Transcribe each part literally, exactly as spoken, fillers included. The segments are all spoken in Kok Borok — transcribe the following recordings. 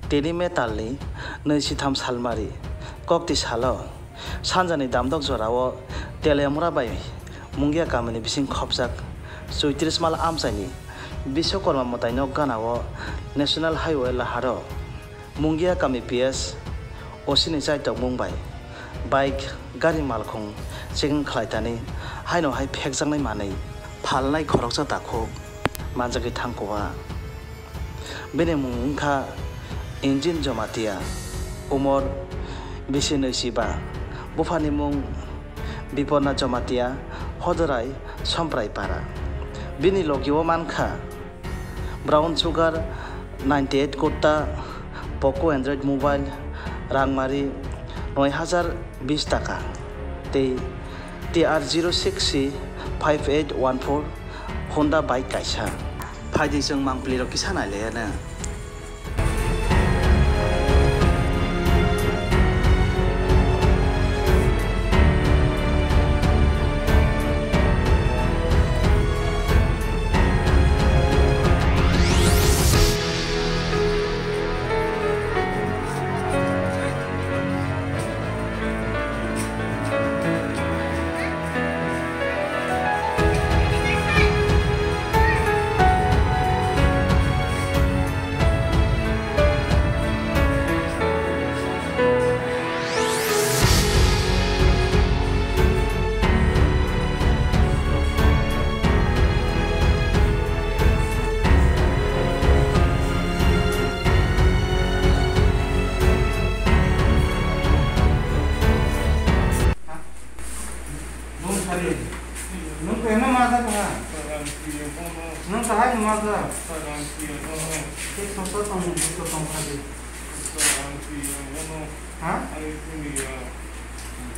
Tini May talni nwi sitham salmari, kokti salo sanjani damdok jorao Teliamura bai Mungia kamini bising khopjak chuitris mal amchaini Biswakarma mwtai nok ganao National Highway laharo Mungia kami P S O C ni chaitokmung bai bike gari malkhung checking khlaitani haino hai phekjaknai manwi phalnai khoroksa takhuk manjagwi thangkua. Bini mung wngkha Engine Jomatia, umor bisi nwi si ba, buphani mung Biporna Jomatia, Hodorai Somprai para. Bini logio mankha Brown Sugar ninety eight kurta, Poco Android mobile, rangmari noi hajar bish taka, tei T R zero six C five eight one four Honda bike kaisa. Phaidi chwng mangpili rok kisa nailaiya na. Nung kahino maja tongha? Nung kahino maja? Tei sosa tong, busto tong khaji. Ha?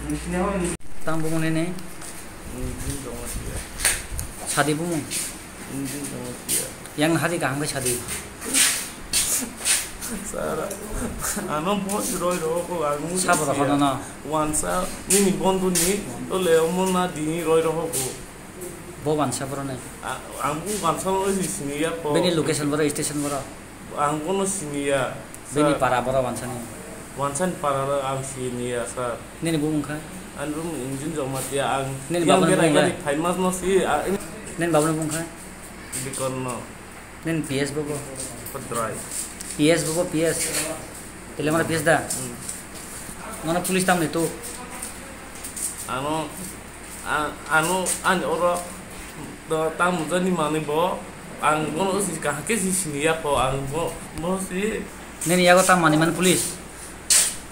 Nung sini hoi ni. Tang bumung nini? Sadi bumung. Yang hari kaham khe sadi. Sir, ano boss roi rogo ang. Sabo rok hono no. Wansa nini bondo ni tole omo na dini roi rogo. Bo wansa boro ne. Ang bu wansa no sini ya ko. Bini location boro, station boro. Ang bono sini ya. Bini para boro wansani. Wansani para ang sini ya sir. Nini bumung kha? Ang bumung Engine Jomatia ang. Nini babani bumung kha? Famous no si. Nini babani bumung kha? Bikon no. Nen P S bobo. Padrai. P S bobo, P S. Tele mara P S da. Hmm. Nono police tam ni tu. Ano, a-, ano, ani oro, do, tam jani mani bo, ang bono si kahake si sini ya ko, ang bo, bo si. Nini yago tam mani man police.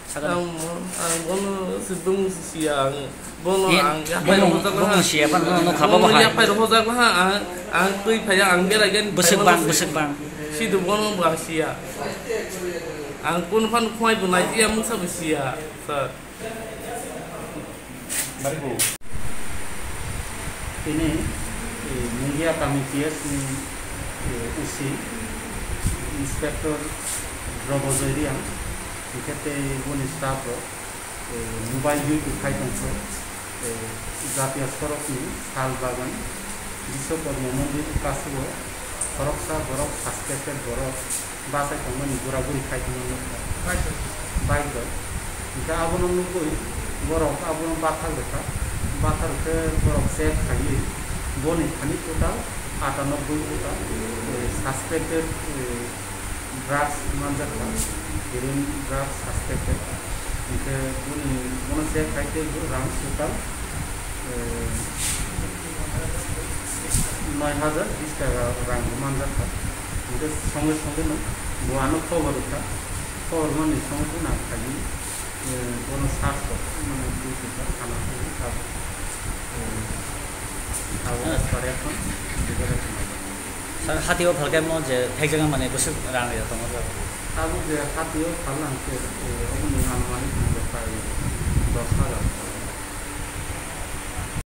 Sakali. Ang, ang bono si bung si siya ang. Bono ang yapai bung, rojak bung laha. Siya pan bono nokha bono bobo hai. Yapai rojak laha ang, ang twi phaya ang berai gen. Besek bang, besek bang. Si do bono bang siya. Ang kun pan khwai bo nai iya mungsa bo siya. Sir. Bari bo. Tini, eh, Mungia kami P S ni, eh, O C, Inspector Drobojoy Riang, hingkhe tei boni staff rok, eh, mobile duty khai tongkha, eh, Jatia sorok ni Sal Bagan, Biswakarma Mondir kasu o, khoroksa borok suspected borok, bachai tongmani gura guri khai tongmani nukha. Bike rok. Bike rok. Hingkhe abono nugui borok abono bathak rwkha. Bathak rwkhe borok check khaiwi boni thani total atanoboi total, eh, suspected, eh, drugs manjakha. Heroin drugs suspected. Hingkhe boni, bono check khaikhe rang total, eh, noi hajar bish taka rang bo manjakha. Hingkhe songe songe no bo ano khobor rwkha. Khobor mani songe songe ang khaidi, eh, bono search kok mane twi twi kha thana twi abo, eh, abo, ah, S R F on, sir, hati o phalkhe mo je phekjak mani bwswk rang ya tongo sir. Abo je hati o phal ang khe, eh, oboni anumanik dos hajar.